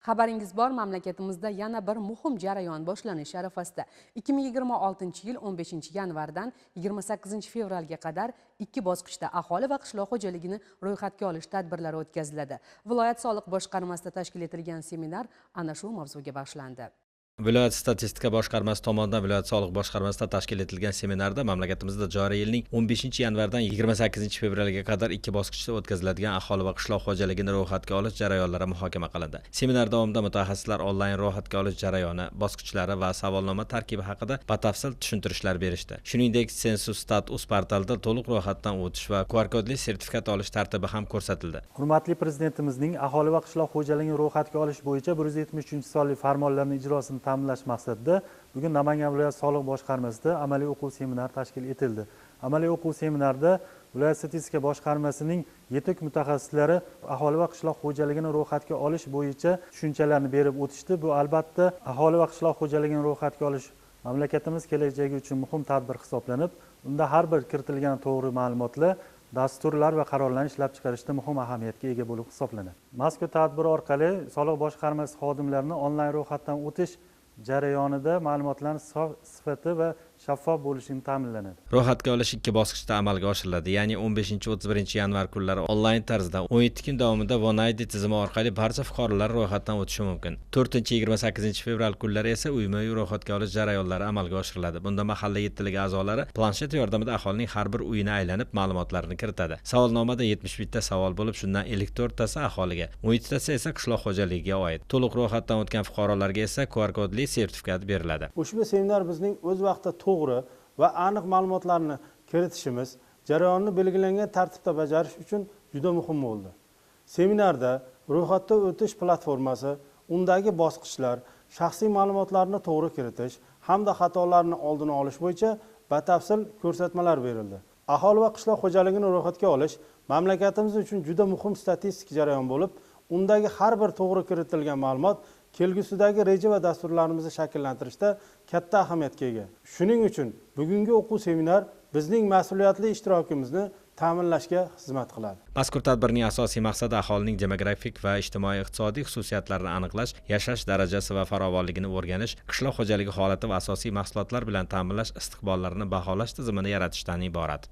Xabaringiz bor, mamlakatimizda yana bir muhim jarayon boshlanish arafasida. 2026-yil 15-yanvardan 28-fevralga qadar ikki bosqichda aholi va qishloq xo'jaligini ro'yxatga olish tadbirlari o'tkaziladi. Viloyat soliq boshqarmasida tashkil etilgan seminar ana shu mavzuga bag'ishlandi. Viloyat statistika boshqarmasi tomonidan viloyat soliq boshqarmasida tashkil etilgan seminarda mamlakatimizda joriy yilning 15-yanvardan 28-fevralga qadar ikki bosqichda o'tkaziladigan aholi va qishloq xo'jaligini ro'yxatga olish jarayonlari muhokama qilindi. Seminar davomida mutaxassislar onlayn ro'yxatga olish jarayoni, bosqichlari va savolnoma tarkibi haqida batafsil tushuntirishlar berishdi. Shuningdek, Census.stat.uz portalida to'liq ro'yxatdan o'tish va QR kodli sertifikat olish tartibi ham ko'rsatildi. Hurmatli prezidentimizning aholi va qishloq xo'jaligini ro'yxatga olish bo'yicha 173-sonli farmonlarining ijrosini ta'minlash maqsadida bugun Namangan viloyat soliq boshqarmasida amaliy o'quv seminar tashkil etildi. Amaliy o'quv seminarda viloyat statistika boshqarmasining yetuk mutaxassislari aholi va qishloq xo'jaligini ro'yxatga olish bo'yicha tushunchalarni berib o'tishdi. Bu albatta aholi va qishloq xo'jaligini ro'yxatga olish mamlakatimiz kelajagi uchun muhim tadbir hisoblanib, unda har bir kiritilgan to'g'ri ma'lumotlar dasturlar va qarorlarni ishlab chiqarishda muhim ahamiyatga ega bo'lib hisoblanadi. Mazkur tadbir orqali soliq boshqarmasi xodimlarini onlayn ro'yxatdan o'tish jarayonida ma'lumotlarning sifati va shaffof bo'lishini ta'minlanadi. Ro'yxatga olish ikki bosqichda amalga oshiriladi, ya'ni 15-31 yanvar kunlari onlayn tarzda 17 kun davomida OneID tizimi orqali barcha fuqarolar ro'yxatdan o'tishi mumkin. 4-28 fevral kunlari esa uyma-uy ro'yxatga olish jarayonlari amalga oshiriladi. Bunda mahalla yettiligi a'zolari planshet yordamida aholining har bir uyini aylanib ma'lumotlarni kiritadi. Savolnomada 71 ta savol bo'lib, shundan 54 tasi aholiga, 17 tasi esa qishloq xo'jaligiga oid. To'liq ro'yxatdan o'tgan fuqarolarga esa QR kodli sertifikat beriladi. Ushbu seminar bizning o'z vaqtida to'g'ri va aniq ma'lumotlarni kiritishimiz, jarayonni belgilangan tartibda bajarish uchun juda muhim bo'ldi. Seminarda ro'yxatdan o'tish platformasi, undagi bosqichlar, shaxsiy ma'lumotlarni to'g'ri kiritish hamda xatolarni oldini olish bo'yicha batafsil ko'rsatmalar berildi. Aholi va qishloq xo'jaligini ro'yxatga olish mamlakatimiz uchun juda muhim statistik jarayon bo'lib, undagi har bir to'g'ri kiritilgan ma'lumot kelgusidagi reja va dasturlarimizni shakllantirishda katta ahamiyatga ega. Shuning uchun bugungi o'quv seminar bizning mas'uliyatli ishtirokimizni ta'minlashga xizmat qiladi. Mazkur tadbirning asosiy maqsadi aholining demografik va ijtimoiy iqtisodiy xususiyatlarini aniqlash, yashash darajasi va farovonligini o'rganish, qishloq xo'jaligi holati va asosiy mahsulotlar bilan ta'minlash istiqbollarini baholash tizimini yaratishdan iborat.